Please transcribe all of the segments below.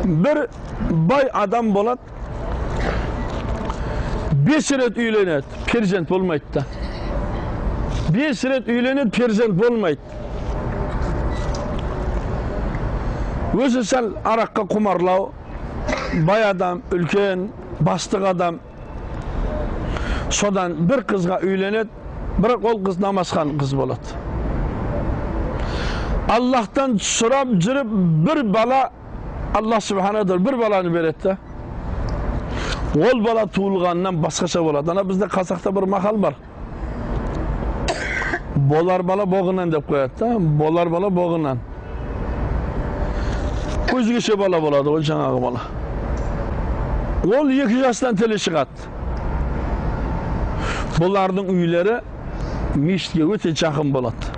Бір бай адам болады, 5 рет үйленеді, перзент болмайды да. 5 рет үйленеді, перзент болмайды. Өзі сәл араққа құмарлау, бай адам, үлкен, бастық адам. Содан бір қызға үйленеді, бірақ ол қыз намазхан қыз болады. Аллахтан сұрап жүріп бір бала, Аллах Субхана тағала бір баланы береді да. Ол бала туылғаннан басқаша болады. Ана бізде қазақта бір мақал бар. Болар бала боғынан деп қояды да. Болар бала боғынан. Өзгеше бала болады ғой жаңағы бала. Ол 2 жастан тілі шығады. Бұлардың үйлері мешітке өте жақын болады.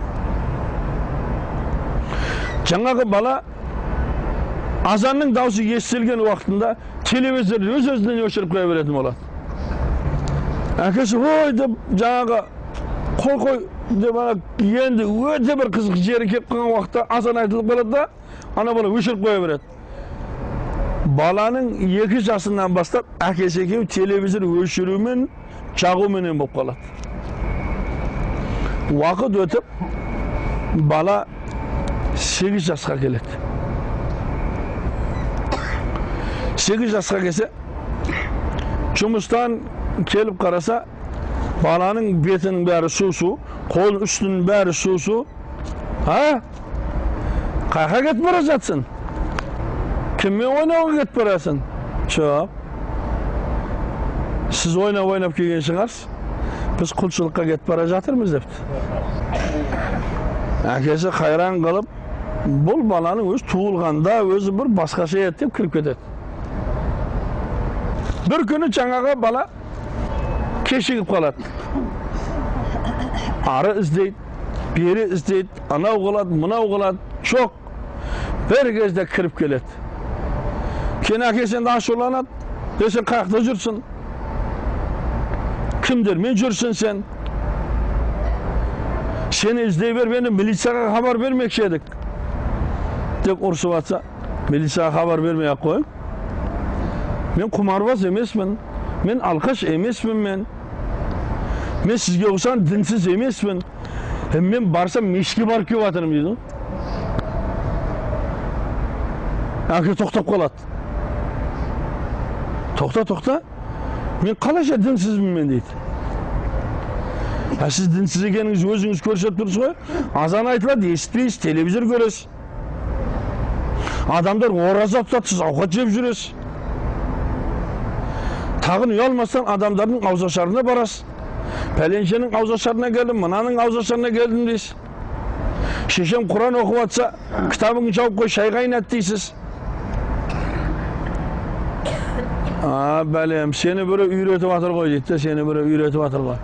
Жаңағы бала азанның даусы естілген уақытында телевизорды өз-өзінен өшіріп қоя беретін болады. Әкесі ой деп жаңағы қой қой деп ана енді өте бір қызық жері келіп қалған уақытта азан айтылып қалады да, ана бала өшіріп қоя береді. Баланың 2 жасынан бастап әкесі екеуі телевизор өшірумен, жағуменен болып қалады. Уақыт өтіп бала 8 жасқа келеді. 8 жасқа келсе, жұмыстан келіп қараса, баланың бетінің бәрі су-су, қол үстінің бәрі су-су. А? Қайға кетіп бара жатсың? Кіммен ойнауға кетіп барасың? Жоқ. Сіз ойнап-ойнап келген шығарсыз. Біз құлшылыққа кетіп бара жатырмыз депті. Әкесі қайран қалып, бұл баланың өзі туылғанда өзі бір басқаша еді деп кіріп кетеді. Бір күні жаңағы бала кешігіп қалады. Ары іздейді, бері іздейді, анау қалады, мынау қалады. Жоқ. Бір кезде кіріп келеді. Кейін әкесі енді ашуланады. Сен қаяқта жүрсің? Кімдермен жүрсің сен? Сені іздей беріп, енді милицияға хабар бермекші едік деп ұрсып атса, милицияға хабар бермей ақ қойын. Мен құмарбаз емеспін, мен алқаш емеспін мен. Мен сізге ұқсаған дінсіз емеспін. Мен барсам мешітке барып келіп жатырмын дейді. Әке тоқтап қалады. Тоқта, тоқта. Мен қалайша дінсізбін мен дейді. А сіз дінсіз екеніңізді өзіңіз көрсетіп тұрсыз ғой. Азан айтылады, естіпейсіз, телевизор көресіз. Адамдар ораза тұтады, сіз ауқат жеп жүресіз. Тағын ұялмастан адамдардың ауызашарына барасыз. Пәленшенің ауызашарына келдім, мынаның ауызашарына келдім дейсіз. Шешем Құран оқып атса, кітабыңды жауып қой, шай қайнат дейсіз. А, бәлем, сені біреу үйретіп жатыр ғой дейді, сені біреу үйретіп жатыр ғой.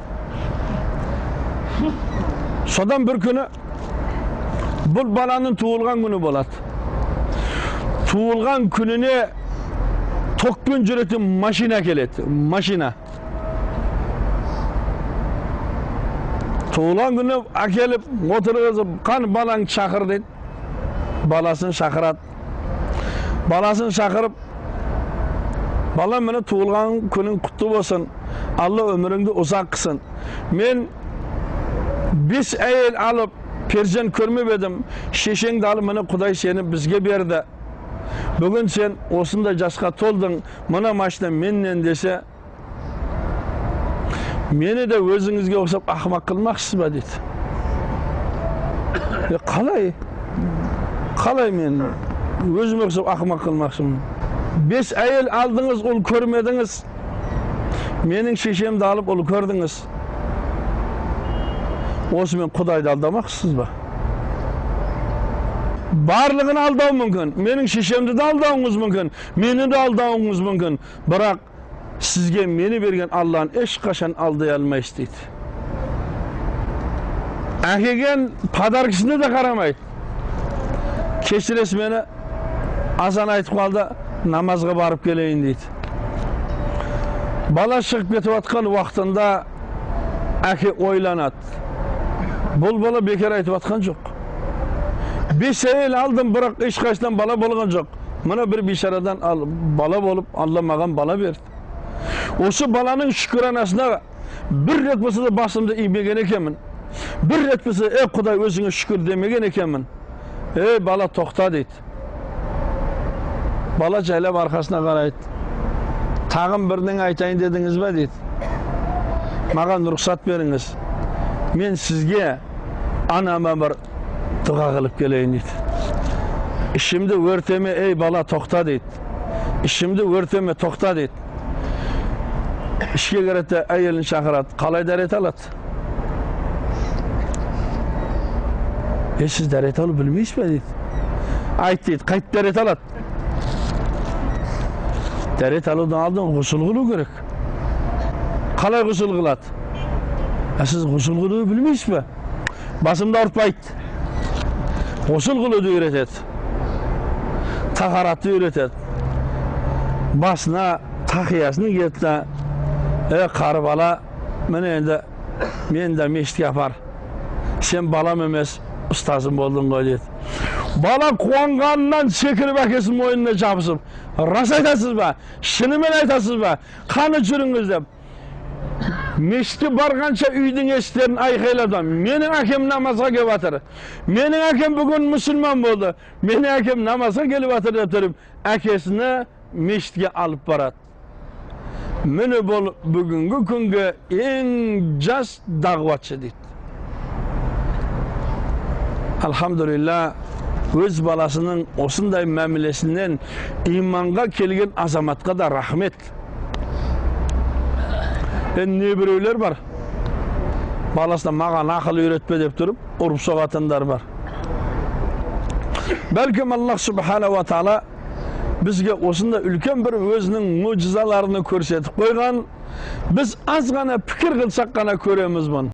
Содан бір күні бұл баланың туылған күні болады. Туылған күніне токпен жүретін машина келеді. Машина. Туылған күні әкеліп отырғызып, қан балаңды шақыр дейді. Баласын шақырады. Баласын шақырып, бала міне туылған күнің құтты болсын. Алла өміріңді ұзақ қылсын. Мен 5 әйел алып перзент көрмеп едім. Шешеңді алып міне Құдай сені бізге берді. Бүгін сен осындай жасқа толдың, мына машина менен десе, мені де өзіңізге ұқсап ақымақ қылмақшысыз ба дейді. Қалай? Қалай мен өзіме ұқсап ақымақ қылмақшымын? 5 әйел алдыңыз, ұл көрмедіңіз. Менің шешемді алып, ұл көрдіңіз. Осымен Құдайды алдамақшысыз ба? Барлығын алдау мүмкін. Менің шешемді де алдауыңыз мүмкін. Мені де алдауыңыз мүмкін. Бірақ сізге мені берген Алланы ешқашан алдай алмайсыз дейді. Әкелген подаркісіне де қарамайды. Кешіресіз мені, азан айтып қалды, намазға барып келейін дейді. Бала шығып кетіп жатқан уақытында әке ойланады. Бұл бала бекер айтып жатқан жоқ. 5 әйел алдым, бірақ ешқайсынан бала болған жоқ. Мына бір бейшарадан бала болып, Алла маған бала берді. Осы баланың шүкіранасына бір рет болса да басымды имеген екенмін. Бір рет болса, ей Құдай өзіңе шүкір демеген екенмін. Ей бала тоқта дейді. Бала жайлап арқасына қарайды. Тағын бірдің айтайын дедіңіз ба дейді. Маған рұқсат беріңіз. Мен сізге анама бір дұға қылып келейін дейді. Ішімді өртеме, ей бала тоқта дейді. Ішімді өртеме, тоқта дейді. Ішке кіреді, әйелін шақырады. Қалай дәрет алады? Сіз дәрет алу білмейсіз бе дейді. Айт дейді, қайтып дәрет алады? Дәрет алудан алдын ғұсыл қылу керек. Қалай ғұсыл қылады? Сіз ғұсыл қылуды білмейсіз бе? Басымды ауыртпайды. Ғұсыл қылуды үйретеді. Тахаратты үйретеді. Басына тақиясын киеді. Қары бала, міне енді мен де мешітке апар. Сен балам емес, ұстазым болдың ғой дейді. Бала қуанғанынан секіріп әкесінің мойнына жабысып, рас айтасыз ба? Шынымен айтасыз ба? Қаны жүріңіз деп. Мешітке барғанша үйдің есіктерін айқайлады. Менің әкем намазға келіп жатыр. Менің әкем бүгін мұсылман болды. Менің әкем намазға келіп жатыр деп тұрып, әкесіні мешітке алып барады. Міне бұл бүгінгі күнгі ең жас дағуатшы дейді. Алхамдулилля, өз баласының осындай мәмілесінен иманға келген азаматқа да рахмет. Не біреулер бар, баласына маған ақыл үйретпе деп тұрып, ұрып соғатындар бар. Бәлкім Аллах субхана ва тағала бізге осында үлкен бір өзінің мұжизаларын көрсетіп қойған, біз аз ғана пікір қылсақ қана көреміз бұны.